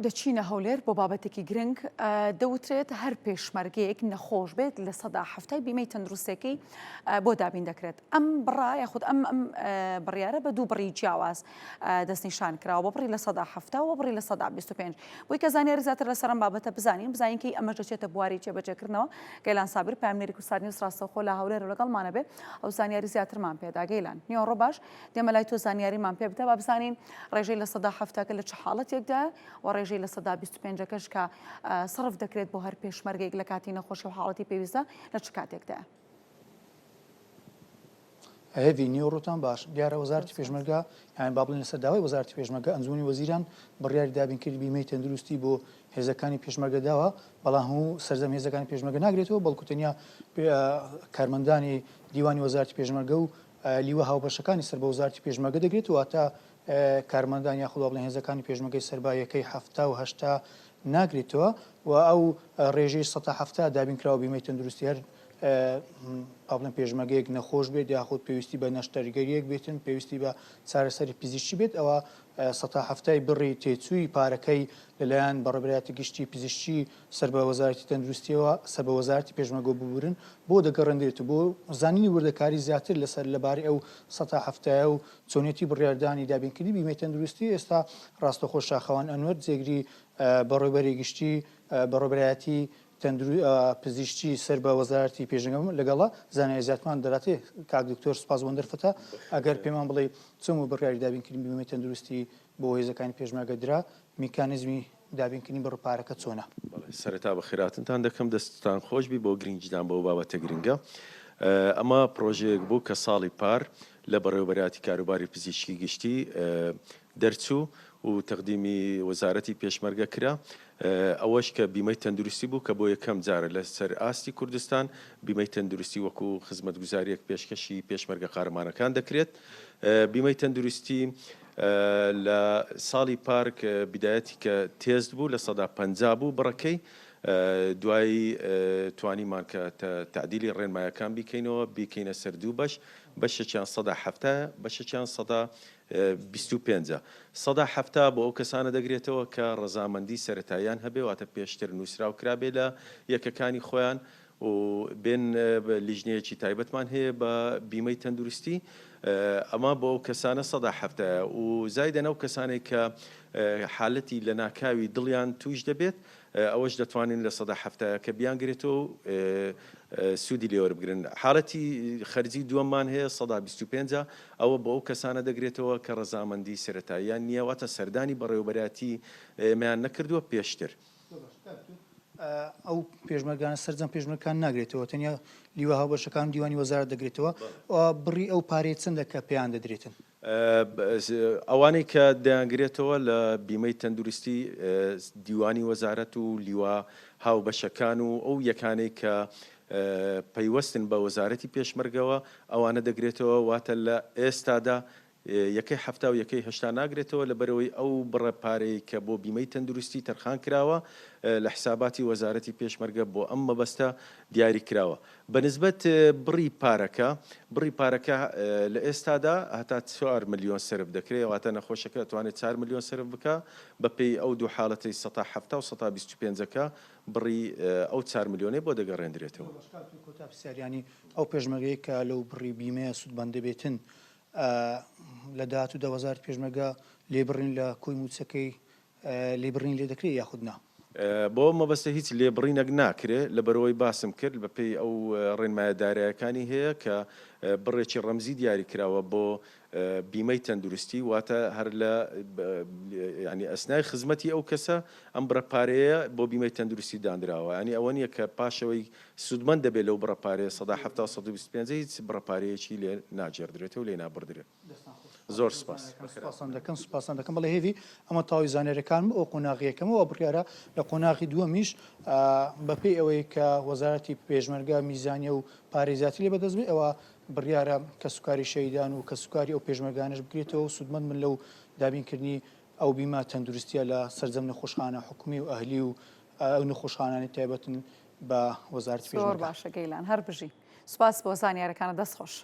دەچینە هەولێر بۆ بابەتێکی گرنگ، دەوترێت هەر پێشمەرگەیەک نەخۆش بێت لە سەدا حەفتای بیمەی تەندروستیەکەی بۆ دابین دەکرێت. ئەم بڕە یاخود ئەم ئەم بڕیارە بە دوو بڕی جیاواز دەستنیشان کراوە بە بڕی 70% و بڕی 25% بۆی کە زانیاری زیاتر لەسەر ئەم بابەتە بزانین بزانین کەی ئەمەش دەچێتە بواری جێبەجێکردنەوە گەیلان سابیر پەیامنێری کوردسات نیوز ڕاستەوخۆ لە هەولێر و لەگەڵمانە بێ ئەو زانیاری زیاترمان پێدا گەیلان نیوەڕۆ باش دێمە لای تۆ زانیاریمان پێ بدە با بزانین ڕێژەی 70%ەکە لە چ حاڵەتێکدایە و ڕێژەی 25%ەکەش کە سەرف دەکرێت بۆ هەر پێشمەرگێک لە کاتی نەخۆشی و حاڵەتی پێویستدا لە چ کاتێکدایە. هێڤی نیوەڕۆتان باش. دیارە وەزارەتی پێشمەرگە یان با بڵێین لەسەر داوای وەزارەتی پێشمەرگە ئەنجومەنی وەزیران بڕیاری دابینکردنی بیمەی تەندروستی بۆ هێزەکانی پێشمەرگە داوە، بەڵام هەموو سەرجەم هێزەکانی پێشمەرگە ناگرێتەوە بەڵکو تەنیا کارمەندانی دیوانی وەزارەتی پێشمەرگە و لیوا هاوبەشەکانی سەر بە وەزارەتی پێشمەرگە دەگرێتەوە واتە کارمەندان یاخود وا بڵێن هێزەکانی پێشمەرگەی سەر بە یەکەی 70 و 80 ناگرێتەوە و ئەو ڕێژەی 70 دابینکراوە بیمەی تەندروستی هەر با بڵێن پێشمەرگەیەک نەخۆش بێت یاخود پێویستی بە نەشتەرگەریەک بێتن پێویستی بە چارەسەری پزیشکی بێت ئەوە سەتا حەفتای بڕی تێچووی پارەکەی لەلایەن بەڕێوەبەرایەتی گشتی پزیشکی سەر بە وەزارەتی تەندروستیەوە سەر بە وەزارەتی پێشمەرگەوە ببورن بۆ دەگەڕێندرێت و بۆ زانینی وردەکاری زیاتر لەسەر لەبارەی ئەو سەتا حەفتایە و چۆنیەتی بڕیاردانی دابینکردنی بیمەی تەندروستی ئێستا ڕاستەوخۆ شاخەوان ئەنوەر جێگری بەڕێوبەری گشتی بەڕێوەبەرایەتی پزیشکی سەر بە وەزارەتی پێشمەرگەم لەگەڵە زانیاری زیاترمان دەداتێ کاک دکتۆر سوپاس بۆ دەرفەتە ئەگەر پێمان بڵێی چۆن بوو بڕیاری دابینکردنی بیمەی تەندروستی بۆ هێزەکانی پێشمەرگە درا میکانیزمی دابینکردنی بڕ پارەکە چۆنە؟ بەڵێ سەرەتا بەخێرهاتنتان دەکەم دەستتان خۆش بی بۆ گرنگیدان بەو بابەتە گرنگە ئەمە پڕۆژەیەک بوو کە ساڵی پار لە بەڕێوەبەرایەتی کاروباری پزیشکی گشتی دەرچوو و تەقدیمی وەزارەتی پێشمەرگە کرا ئەوەش کە بیمەی تەندروستی بوو کە بۆ یەکەم جارە لە سەر ئاستی کوردستان بیمەی تەندروستی وەکو خزمەتگوزاریەک پێشکەشی پێشمەرگە قارەمانەکان دەکرێت. بیمەی تەندروستی لە ساڵی پار کە بیدایەتی کە تێست بوو 50% بوو بڕەکەی دوایی توانیمان کە تەعدیلی ڕێنمایەکان بیکەینەوە بیکەینە سەر دوو بەش بەشێکیان سەدا حەفتایە بەشێکیان سەدا 25 ە. 70% بۆ ئەو کەسانە دەگرێتەوە کە ڕەزامەندی سەرەتاییان هەبێ واتە پێشتر نووسراو کرابێ لە یەکەکانی خۆیان و بێن لیژنەیەکی تایبەتمان هەیە بە بیمەی تەندروستی ئەمە بۆ ئەو کەسانە سەدا حەفتایە و زایدەن ئەو کەسانەی کە حالەتی لەناکاوی دڵیان تووش دەبێت ئەوەش دەتوانین لە سەدا حەفتایەکە بیانگرێتەوە و سوودی لێ وەربگرن. حالەتی خەرجی دووەممان هەیە سەدا 25 ە، ئەوە بۆ ئەو کەسانە دەگرێتەوە کە ڕەزامەندی سەرەتاییان نییە، واتە سەردانی بەڕێوەبەرایەتی ئێمەیان نەکردووە پێشتر. زۆر باشە کاک دکتۆر، ئەو پێشمەرگانە سەرجەم پێشمەرگەکان ناگرێتەوە، تەنیا لیوا هاوبەشەکان و دیوانی وەزارەت دەگرێتەوە، بڕی ئەو پارەیە چەندە کە پێیان دەدرێتن؟ ئەوانەی کە دەیانگرێتەوە لە بیمەی تەندروستی دیوانی وەزارەت و لیوا هاوبەشەکان و ئەو یەکانەی کە پەیوەستن بە وەزارەتی پێشمەرگەوە ئەوانە دەگرێتەوە واتە لە ئێستادا یەکەی 70 و یەکەی 80 ناگرێتەوە لەبەرئەوەی ئەو بڕە پارەی کە بۆ بیمەی تەندروستی تەرخان کراوە لە حساباتی وەزارەتی پێشمەرگە بۆ ئەم مەبەستە دیاری کراوە. بە نسبەت بڕی پارەکە، بڕی پارەکە لە ئێستادا هەتا چوار ملیۆن سەرف دەکرێت، واتە نەخۆشەکە ئەتوانێت چار ملیۆن سەرف بکا، بە پێی ئەو دوو حالەتەی سەتا 70 و سەتا 25ەکە بڕی ئەو چار ملیۆنەی بۆ دەگەڕێندرێتەوە. زۆر باش کاک دکتۆر کۆتا پرسیار یانی ئەو پێشمەرگەی کە لەو بڕی بیمەیە سوودمەند دەبێتن لە داهاتوودا وەزارەتی پێشمەرگە لێبڕین لە کۆی مووچەکەی لێبڕینی لێ دەکرێت یاخود نا؟ بۆ ئەو مەبەستە هیچ لێبڕینێک ناکرێ، لەبەرئەوەی باسم کرد بەپێی ئەو ڕێنمایە دارایەکانی هەیە کە بڕێکی ڕەمزی دیاری کراوە بۆ بیمەی تەندروستی واتە هەر لە یانی ئەسنای خزمەتی ئەو کەسە ئەم بڕە پارەیە بۆ بیمەی تەندروستی دانراوە یانی ئەوە نییە کە پاشەوەی سوودمەند دەبێت لەو بڕە پارەیە سەدا 70 125 هیچ بڕە پارەیەکی لێ ناگێڕدرێتەوە لێ نابڕدرێت. زۆر سپاس. سپاستان دەکەم سپاستان دەکەم بەڵێ هێڤی ئەمە تەواوی زانیاریەکان بوو ئەو قۆناغی یەکەمە و بڕیارە لە قۆناغی دووەمیش بەپێی ئەوەی کە وەزارەتی پێشمەرگە میزانیە و پارەی زیاتری لێ بەدەست بێ ئەوە بڕیارە کەسوکاری شەهیدان و کەسوکاری ئەو پێشمەرگانەش بگرێتەوە و سوودمەند بن لەو دابینکردنی ئەو بیمە تەندروستیە لە سەرجەم نەخۆشخانە حکومی و ئەهلی و ئەو نەخۆشخانانەی تایبەتن بە وەزارەتی زۆر پێشمەرگە. باشە گەیلان هەر بژی سوپاس بۆ زانیارەکانت دەست خۆش.